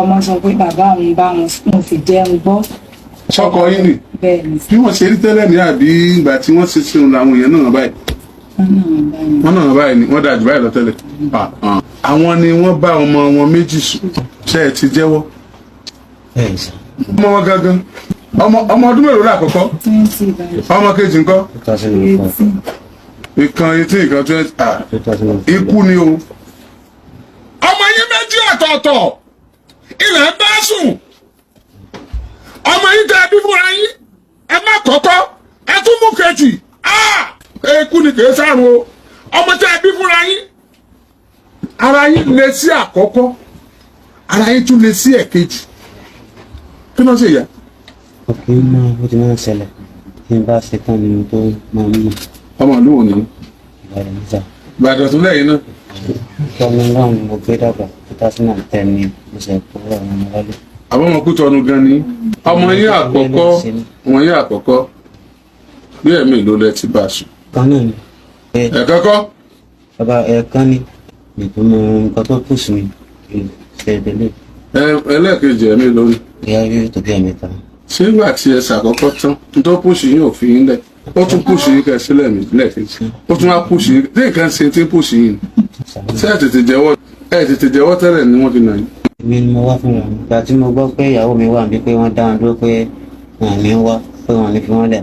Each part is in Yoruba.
Ọmọ sọ pé bàbá òun bá wọn sùn, sì jẹun gbọ́. Sọkọ yín ni? Bẹ́ẹ̀ ni. Bí wọ́n ṣe rí tẹ́lẹ̀ ní àbí ìgbà tí wọ́n ṣe ṣeun làwọn èèyàn náà báyìí? Wọ́n náà báyìí. Wọ́n náà báyìí ni wọ́n dájú báyìí lọ tẹ́lẹ̀. Ah, ah. Àwọn ni wọ́n bá ọmọ wọn méjì sùn. Ṣé ẹ ti jẹ́wọ́? Bẹ́ẹ̀ sà. Ọmọ wọn gangan, ọmọ ọdún mélòó lákọ̀ọ́kọ́? 20 báyìí. Ọmọ kejì ńkọ́? 2004. 18. Ìkan 18, ìkan 20. Ah, 2004. Ikú ni o. Ọmọ yín méjì ọ̀tọ̀ọ̀tọ̀ ilẹ̀ bá sùn. Ọmọ yín tẹ́ ẹ bí fúnra yín, ẹ má kọ́kọ́, ẹ tún mú kejì. Ah! Ikú ni, kìí sárun o. Ọmọ tẹ́ ẹ bí fúnra yín, ara yín lè sí àkọ́kọ́, ara yín tún lè sí ẹ̀kejì. Kí ló ṣe yà? Òkè máa ó ti máa ń ṣẹlẹ̀ tí n bá ṣe tán ni mo tó máa ń mọ̀. Ọmọ ìlú wo ni? Ìbàdàn níta. Ìbàdàn tó lẹ́yìn náà. Tọ́mọ náà ni mo gbé dàgbà. 2010 ni mo ṣe kó àwọn ọmọ wálé. Àwọn ọmọ Kútọ́nù gan ni. Ọmọ yín àkọ́kọ́, ọmọ yín àkọ́kọ́, bí ẹ̀mí ló lẹ ti bá a sùn? Kan náà ni. Ẹ̀kọ́kọ́. Bàbá, ẹ̀ẹ̀kan ni ìtumọ̀ nǹkan tó kù sí mi kì í ṣe ìdílé. Ẹlẹ́ẹ̀kejì, ẹ̀mí lórí? Ìyá yóò tó bí ẹ̀mẹ́ta. Ṣé ìgbà tí ẹ ṣàkọ́kọ́ tán tó push yín ò fi yín lẹ̀, ó tún push yín kẹ́ sílẹ̀ mí lẹ́ẹ̀kejì, ó tún wá push yín tí nǹkan ṣe tí ń push yín ni? Ṣé ẹ tètè jẹ́wọ́? Ẹ tètè jẹ́wọ́ tẹ́lẹ̀ ni wọ́n fi nà yín? Èmi ni mo wá fúnra mi. Ìgbà tí mo gbọ́ pé ìyàwó mi wà níbi, pé wọ́n dá wọn dúró, pé wọn ò ní wá, pé wọn ò ní fi wọ́n lẹ̀,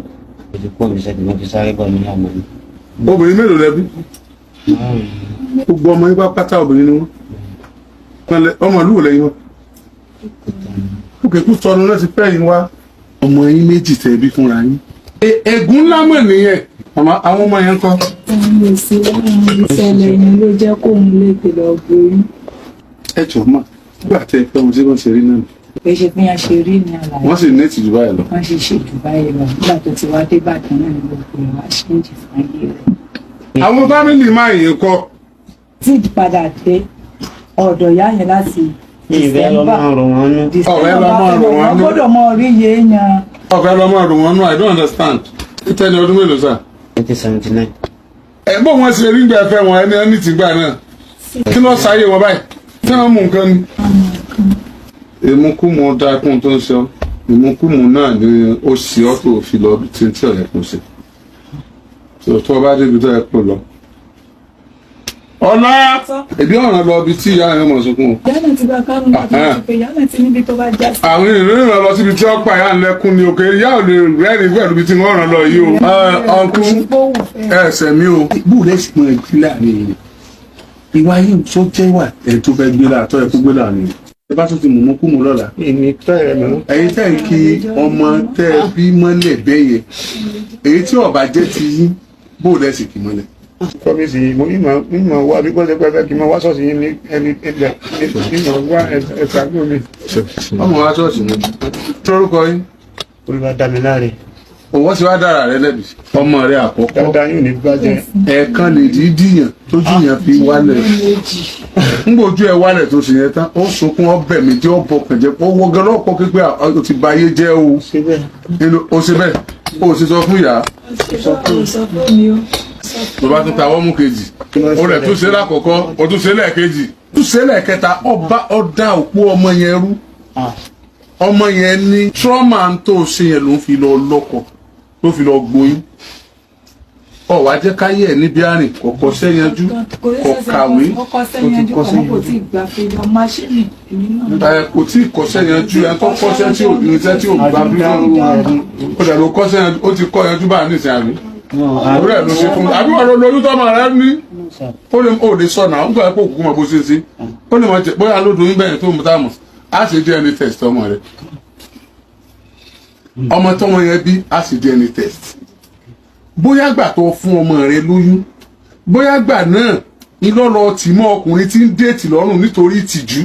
mo ti kó mi sẹ́ni, mo fi sáré bọ̀ ní àmọ́ mi. Obìnrin mélòó lẹ bí? Márùn-ún. Gbogbo ọmọ yín pátá obìnrin ni wọ́n. Ọmọ ìlú wo lẹ́yìn wọn? Òkè Kútọ́nù náà ti fẹ́ yín wá. Ọmọ yín méjì tẹ̀ bí fúnra yín. Ègún ńlá mọ̀ nìyẹn. Màmá, àwọn ọmọ yẹn ń kọ́? Òun lè sí láwọn ìṣẹ̀lẹ̀ yẹn ló jẹ́ kóun lè tè lọ gboyún. Ẹ jọ mọ, nígbà tẹ ẹ fẹ́ wọn, tí wọ́n ṣe rí náà? Pé ṣe bí wọ́n ṣe rí ní àlàyé. Wọ́n sì ní ìtìjú báyìí lọ. Wọ́n ṣe ṣe jù báyìí lọ. Nígbà tó ti wá dé Ìbàdàn náà ni gbogbo ẹ̀ wá ṣe ń jì fún ayé rẹ̀. Àwọn family máa yín kọ́? Tí padà dé ọ̀dọ̀ ìyá yẹn láti Ìfẹ́ lọ máa rò wọ́n nú. Ọ̀rẹ́ lọ máa rò wọ́n nú. Gbọ́dọ̀ mọ orí yéèyàn. Ọ̀fẹ́ lọ́mọ rò wọ́n nú. I don't understand. Títẹ́ ní ọdún mélòó sà? 1979. Ẹ bó wọn ṣe rí gbà fẹ́ wọn, ẹni ẹni tí gbà náà, kí ló ṣayé wọn báyìí tí wọ́n mú nǹkan ni? Ìmúkúmu dákun tó ń sọ, ìmúkúmu náà ni ó ṣe ọ́ tó fi lọ tí tí ọ̀yẹ́ kò ṣe tó bá débi tó yẹ kó lọ. Ọ̀la ẹbí ọ̀ràn lọ ibi tí ìyá rẹ̀ mọ̀ sunkún o. Ìyá náà ti gba kánú láti ti pé ìyá náà ti níbi tó bá já sí. Àwọn ènìyàn rìn lọ síbi tí wọ́n pa ìyá ńlẹ́kún ní òkè. Ìyá ò lè rẹ́rìn pẹ̀lú ibi tí wọ́n ràn lọ yìí o. Ọ̀nkú, ẹsẹ̀ mi o. Bóòlù ẹ̀sìn mọ̀ ẹ̀gbẹ́ láàrin yìí, ìwà yìí tó jẹ́ ìwà ẹ̀ tó fẹ́ gbé láàtọ̀ ẹ̀ kó gbé láàrin yìí. Ẹ bá tún ti mú mú kú mu lọ́la. Èmi tọ́ ẹ̀ mọ́. Ẹ̀yin tẹ́ ń kí ọmọ tẹ́ ẹ bí mọ́lẹ̀ bẹ́yẹ, èyí tí ó bá jẹ́ ti yín, bóòlù ẹ̀sìn kì mọ́lẹ̀. Promise mo ìmọ̀ wá bí gbọ́dọ̀ pé fẹ́ kí n máa wá ṣọ́ọ̀ṣì yín ní ẹni ẹ̀dẹ̀ ìmọ̀ wá ẹ̀sà mi. Ọmọ wa ṣọ́ọ̀ṣì ni torúkọ yín? Olúwa dá mi láre. Òwò sì wá dára rẹ lẹ́bi. Ọmọ rẹ àkọ́kọ́. Dáadáa yóò ní bàjẹ́. Ẹ̀ẹ̀kan lè dí díyàn tójú yẹn fi wálẹ̀. Ńgbòjú ẹ wálẹ̀ tó sì yẹn tán, ó sunkún ọbẹ̀ méjì, ó bọkàn jẹ́, ó wọ gan lọ́pọ̀ pípé ó ti ba ayé jẹ́ o. Ṣé bẹ́ẹ̀? Nínú ó ṣe bẹ́ẹ̀, ó sì sọ fún ìyá. Sọ fún mi o. Tó bá tún ta ọwọ́ mú kejì, ó rẹ̀ tún ṣe lákọ̀ọ́kọ́, ó tún ṣe lẹ́ẹ̀kejì, tún ṣe lẹ́ẹ̀kẹta, ọba ọ̀dà òpó ọmọ yẹn rú. Ọmọ yẹn ní trauma tó ṣe yẹn ló ń fi lọ lọ́kọ, ló fi lọ gboyún. Ọ wá jẹ́ káyé ẹ̀ níbi àrìn kò kọ́ṣẹ́ yanjú, kò kàwé. Ó kọ́ṣẹ́ yanjú, àmọ́ kò tí ì gbà pé ọmọ máṣíìnì èmi náà. Ẹ kò tí ì kọ́ṣẹ́ yanjú. Ẹ tó kọ́ṣẹ́ tí ò ní iṣẹ́ tí ò gbà bí ó dẹ̀ ló kọ́ṣẹ́ yanjú. Ó ti kọ́ yanjú báyìí nísìnyí, àbí àbúrò ẹ̀ ló ṣe fún mi, àbí wọ́n lọ lóyún tọ́mọ rẹ ní? Ó lè sọ náà, ó gbà pé òkùnkùn mọ̀ bó ṣe ṣe. Ó lè mọ̀ jẹ bóyá lódò yín bẹ́ẹ̀ tó mú táàmù á ṣe DNA test ọmọ rẹ, ọmọ tọmọ yẹn bí, á ṣe DNA test. Bóyá gbà tó fún ọmọ rẹ lóyún, bóyá gbà náà ìlọ́lọ́ tì mọ́ ọkùnrin tí ń date lọ́rùn nítorí ìtìjú.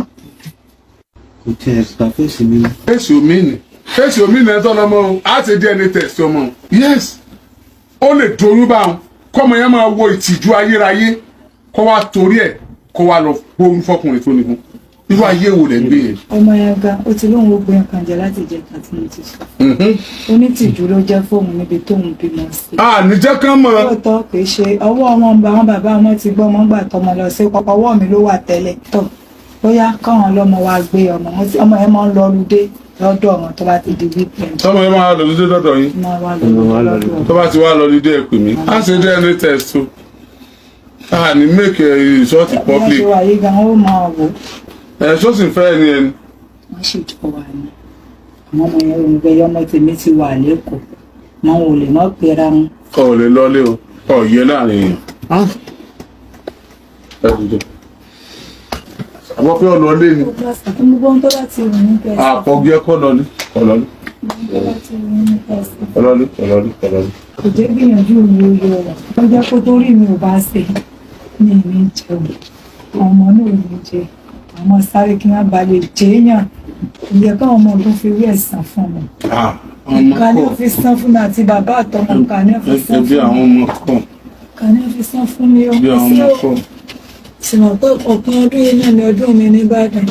Kò tiẹ̀ gbà fèsì mi. Fèsì omi ni, fèsì omi ni. Ẹ tọ́ lọ́mọ o, á ṣe DNA test ọmọ o. Yes, ó lè doyún báwọn, kọ́mọ yẹn máa wo ìtìjú ayérayé, kó wá torí ẹ̀ kó wá lọ gbóyún fọkùnrin tó ní fún. Irú ayé wo lẹ̀ ń gbé yẹn? Ọmọ yẹn gan, ó ti lóun ó gbé nǹkan jẹ láti jẹ kan tí mo ti sọ. Onítìjú ló jẹ́ fóun níbi tóun bímọ sí. A ní jẹ́ kán mọ̀. Lóòótọ́, kì í ṣe ọwọ́ wọn bá wọn, bàbá wọn ti gbọ́ ọmọ gbà tọmọ lọ sí ọwọ́ mi ló wà tẹ́lẹ̀ tọ̀. Ó yá, káwọn ọlọ́mọ wa gbé ọmọ wọn tí ọmọ yẹn máa ń lọ lùdé lọ́dọ̀ wọn tó bá ti di weekend. Tọ́mọ yẹn máa lọ lídé lọ́dọ̀ yín? Máa wá lọ lọ́dọ̀ wọn. Tó bá ti wá lọ lídé, ẹ pè mí, á ṣe DNA test o. A ní make a result Bí wọ́n public. ṣe wà yìí gan, ó máa wò. Ẹ ṣó sì ń fẹ́ ẹni ẹni? Wọ́n sì jọ wà ní àwọn ọmọ yẹn ò ń gbé ọmọ tèmi ti wà lẹ́kọ̀ọ́, mọ wọn ò lè mọ́ pera wọn. Ọ ò lè lọlé o, ọ yẹ láàrin èèyàn. Ẹ dìde, àbọ̀ pé ọlọ́lé ni. Gbogbo ohun tó bá ti wù ní kẹsàn. Àpọ̀gẹ́ kọ́ lọlé, ọlọ́lé. Tó bá ti wù ní kẹsàn. Ọlọ́lé, ọlọ́lé, ọlọ́lé. Kò jẹ́ gbìyànjú mi ó yọ ọ́. Ó jẹ́ kó tó rí mi ò bá ṣe ní ìní jẹun, àwọn ọmọ náà ò ní jẹ, àwọn ọmọ sáré kí wọ́n ba lè jẹ́yàn. Ìyẹn káwọn ọmọ ọdún fi rí ẹ̀sán fún mi. Ọmọ Ká ní kọ. ó fi san fún mi àti bàbá àtọmọ, ká ní ó fi san Ẹbí fún àwọn mi. ọmọ kọ. Ká ní ó fi san fún mi ó. Ẹbí àwọn ọmọ kọ. Sì mọ̀ pé òpin ọdún yìí náà ni ọdún mi nìbàdàn.